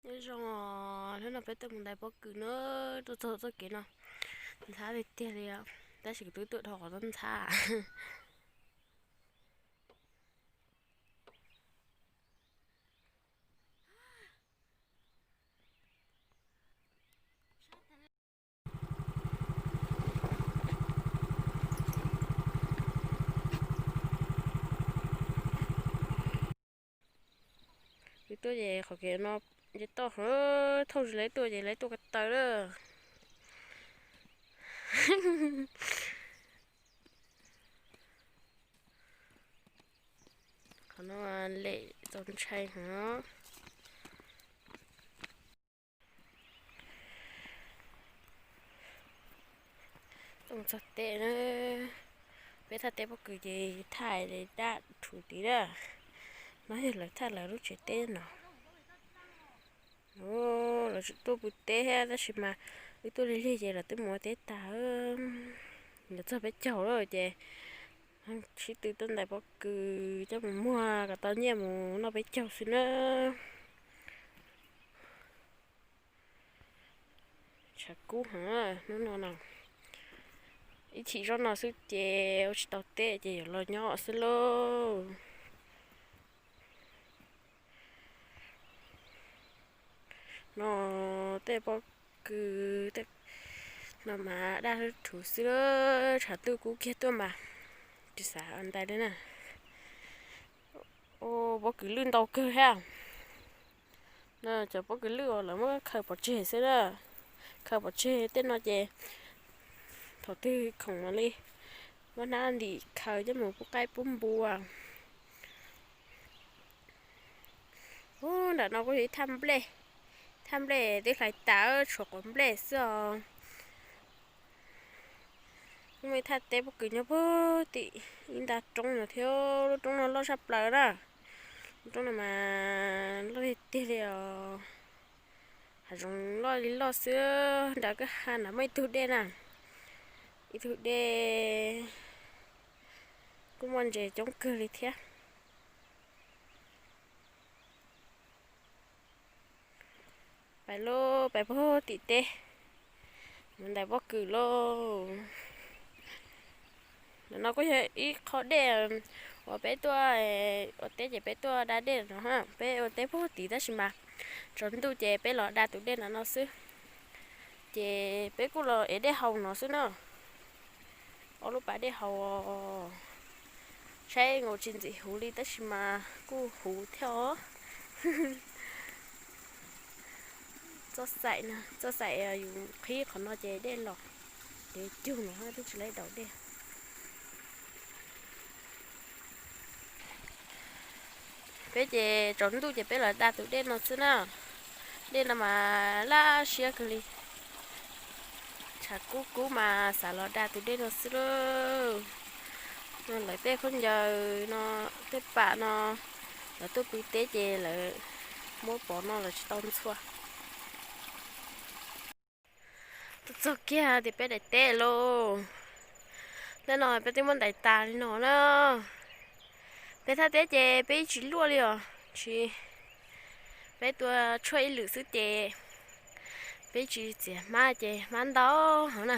Nyob zoo, hnub no peb tuaj mus ntais pob kws na, tuaj txog txoj kev no ntxhab tiag tiag li, tab sis kuv twb tuaj dhau qhov txob ntxhab. Wb tuaj ces qhov kev no ces toj qhov thauj tsis lawv tuaj ces lawv tuaj ko taw lawm. Qhov no lem txaus ntshai heev. Tuaj txog teb na, peb thaj teb pob kws ces thaj daj rhuv tid na. No yog lawv thaj lawv lub tsev teb no. Lawv tsis tuaj pw teb thiab tab sis mas wb tuaj lig lig ces lawv twb mus ua teb tag. Lawv txog peb caug lawm ces sib tw tuaj ntais pob kws coj mus muag kom tau nyiaj mus noj peb caug xwb na. Tshav kub heev hnub no no. Ib chim zoj no xwb ces ua tsis tau teb ces yuav los nyob xwb lauj. No tej pob kws no mas daj rhuv xwb, tshav ntuj kub kiag tuaj mas tsis xav ntais li na. Pob kws lwj ntau kawg thiab. Cov pob kws lwj uas lawv muab khaws pov tseg xwb na. Khaws pov tseg tej no ces thaum twg khoom mam li muab hnab ntim khaws coj mus pub qaib pub npua. Ub, nram no kuj yog ib thaj nplej, thaj nplej twb hlais tas tshuav quav nplej xwb os. Kuj muaj ib thaj teb pob kws nyob puag tim ib nta roob no thiab, lub roob no loj tshaj plaws na. Lub roob no mas loj tiag tiag li os. Hav zoov loj li loj xwb, nram kwj ha nram muaj ib tug dej na, ib tug dej kuj muaj ntses coob kawg li thiab. Pais lauj, pais puag tim teb, mus ntais pob kws lauj. Ntawm no kuj yog ib qho dej uas peb tuaj ua teb ces peb tuaj da dej no, peb ua teb puag tid tab sis mas tsaus ntuj ces peb los da tus dej no no xwb. Ces peb kuj los ev dej haus no xwb na. Ob lub pas dej haus, saib nkaus tsis ntxim huv li tab sis mas kuj huv thiab os. Txoj xaim, txoj xaim yus qhib qhov no ces dej los, ces cug no twb tsis laib daus dej. Peb ces tsaus ntuj ces peb los da tus dej no xwb na. Dej no mas laj siab kawg li. Tshav kub kub mas xav los da tus dej no xwb lauj. No lawv tej khaub ncaws no, tej pam no, lawv tuaj pw teb ces lawv muab pov no lawv tsis tau ntxhua. Tuaj txog kiag tias peb daim teb lauj. Ntawm no peb twb muab ntais tas li no na. Peb thaj teb ces peb tsis luaj li os, tsis, peb tua tshuaj ib lwm xwb ces peb tsis txiav hmab ces hmab ntau heev na.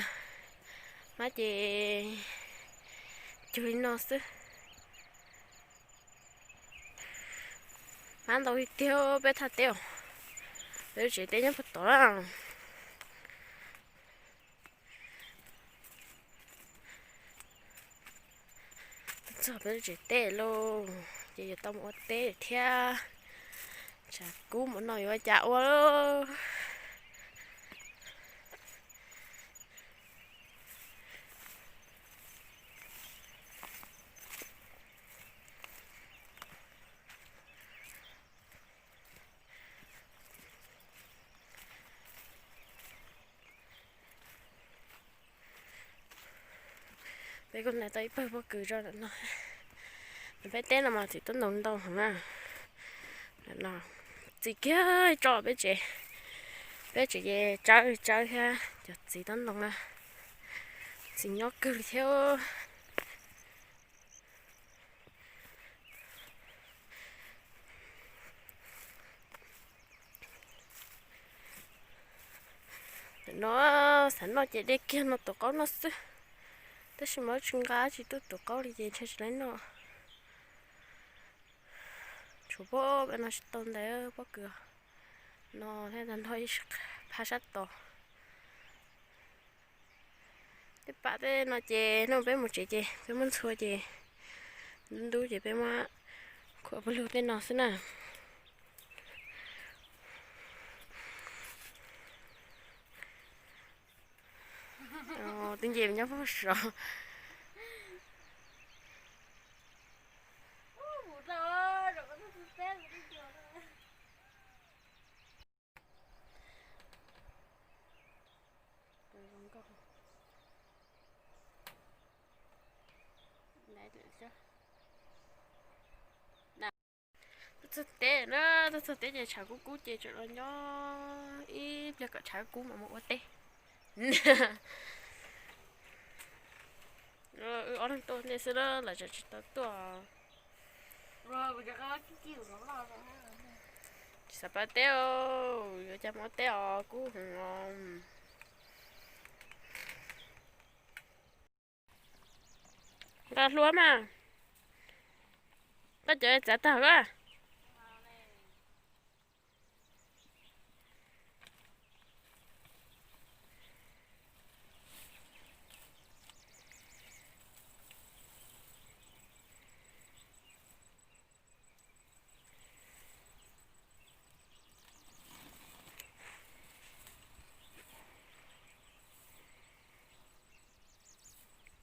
Hmab ces cug li no xwb. Hmab ntau tiag tiag peb thaj teb os. Peb lub tsev teb nyob puag tod na. Txog peb lub tsev teb lauj, ces yuav tau mus ua teb thiab. Tshav kub mus no yuav ua cas ua. Peb kuj ntais tau ib pawg pob kws zoj ntawm no. Peb teb no mas txiv tob ntoo ntau heev na. Ntawm no txiv kiag tso peb tsev, peb tsev ces tsawb tsawb thiab cov txiv tob ntoo na, txiv nyob kawg li thiab. No, xav noj ces de kiag no tuav qaub noj xwb. Tab sis mas tsis nqa tsis tuaj tuav qaub li ces ntshai tsis laib noj. Tshuav pob peb no tsis tau ntawd pob kws no thiab, tag nrho ib phab sab tod. Tej pam tej no ces hnub peb mus tsev ces peb muab ntxhua ces ntub ntub ces peb muab khuam pawg lug tej no xwb na. Twb nce nyob pem saud. Tuaj txog teb na, tuaj txog teb ces tshav kub kub ces tseem los nyob ib pliag kom tshav kub mam mus ua teb. Wb ob leeg tuaj ntej xwb na, lawv tseem tsis tau tuaj. Tsis xav pab teb, yuav cas mus ua teb os, kub heev os. Nqa hlua mas, koj cov txav tag a.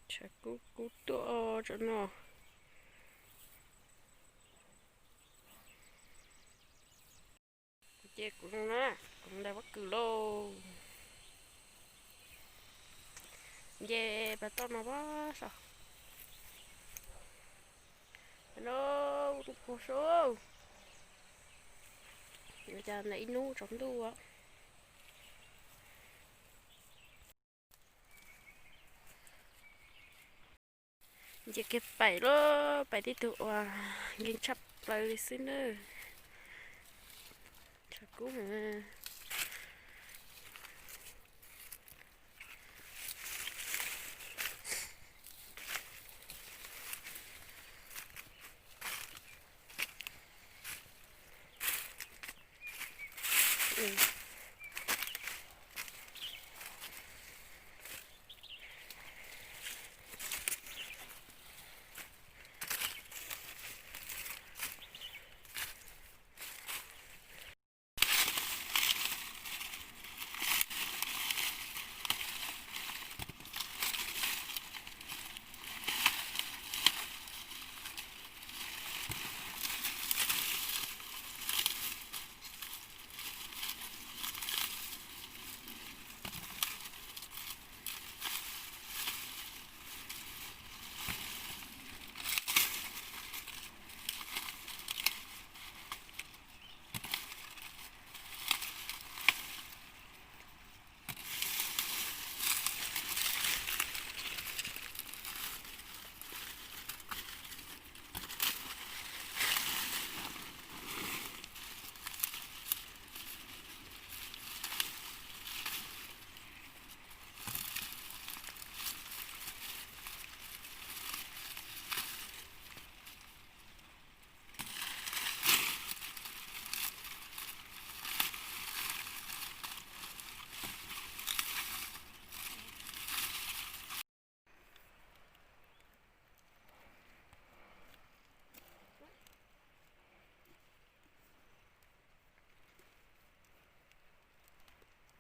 Tshav kub kub tuaj tso no. Ces kuv zoo na, kuv ntawm pob kws lauj. Nce pas toj no pab saum no, kuv saib yuav cas ntawm ib hnub tsaus ntuj. Nce kiag pais lauj, pais tib tug uas nkeeg tshaj plaws li xwb na. Tshav kub heev.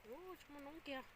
Ub, tsis muaj noob kiag.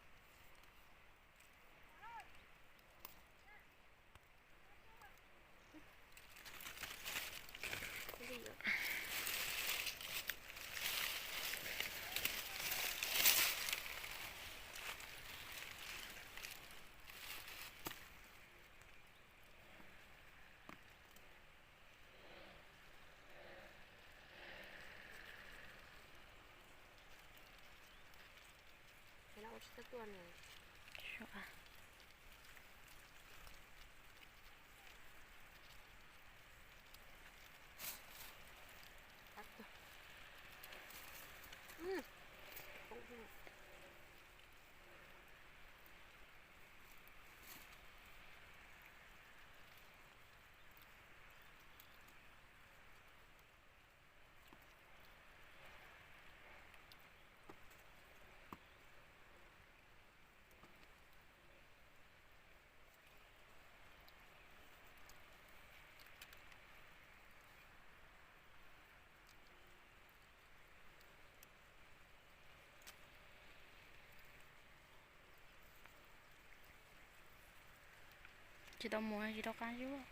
Tsis tau mus, tsis tau qab zub.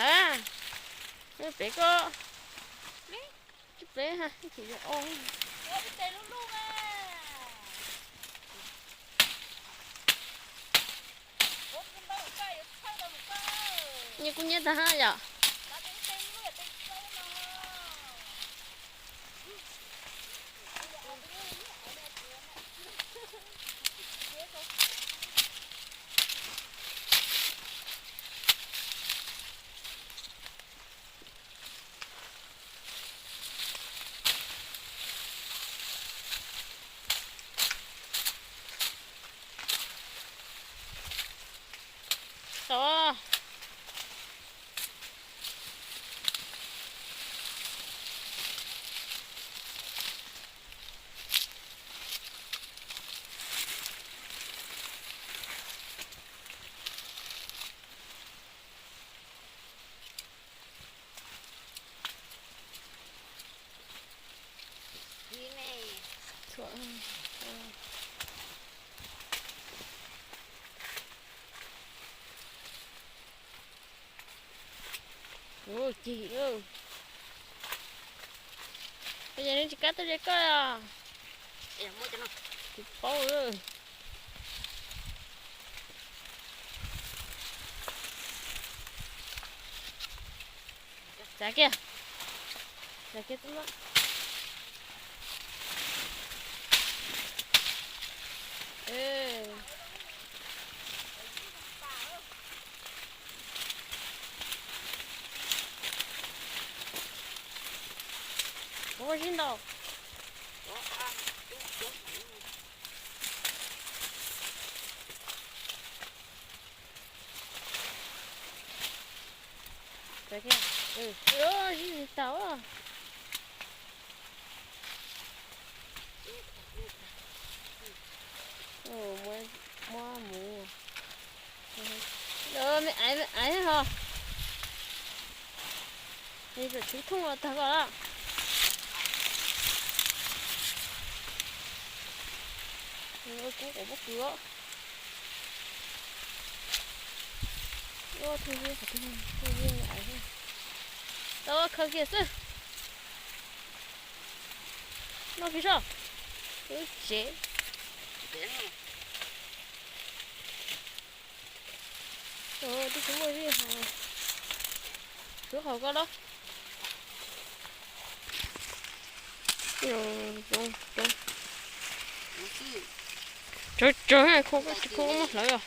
Hlawv, pem koj, pem ha, nyias kuj nyias tag ha yom. Tau. Ua cig, koj yeej tsis kab tuaj ze koj os. Tsis paub. Txav kiag, txav kiag tub mab. Kuv muaj zib ntaus. Zib tsis tau. Muab mus. Me aiv, me aiv ho. Nws tseem tshwv thooj los tag koj lawm. Nws ua kub kom pob kws os. Ua thooj zib, thooj zib me aiv. Tau khaws kiag xwb. Noj kiag soj. Wb tsev. Twb tsis muaj zib hos. Xub hauv koj los. Tsawg tsawg, kho koj tsis kho muab hlawv os.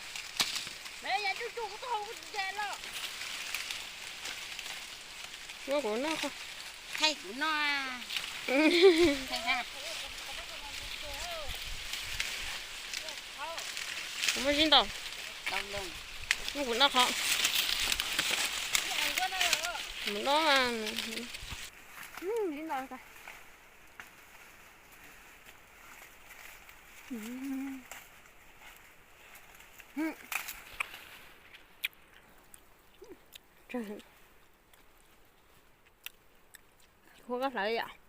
Muab kuv noj. Kuv muaj zib ntaus. Muab kuv noj qhov. Mus noj mas. Ua koj hlawv yom.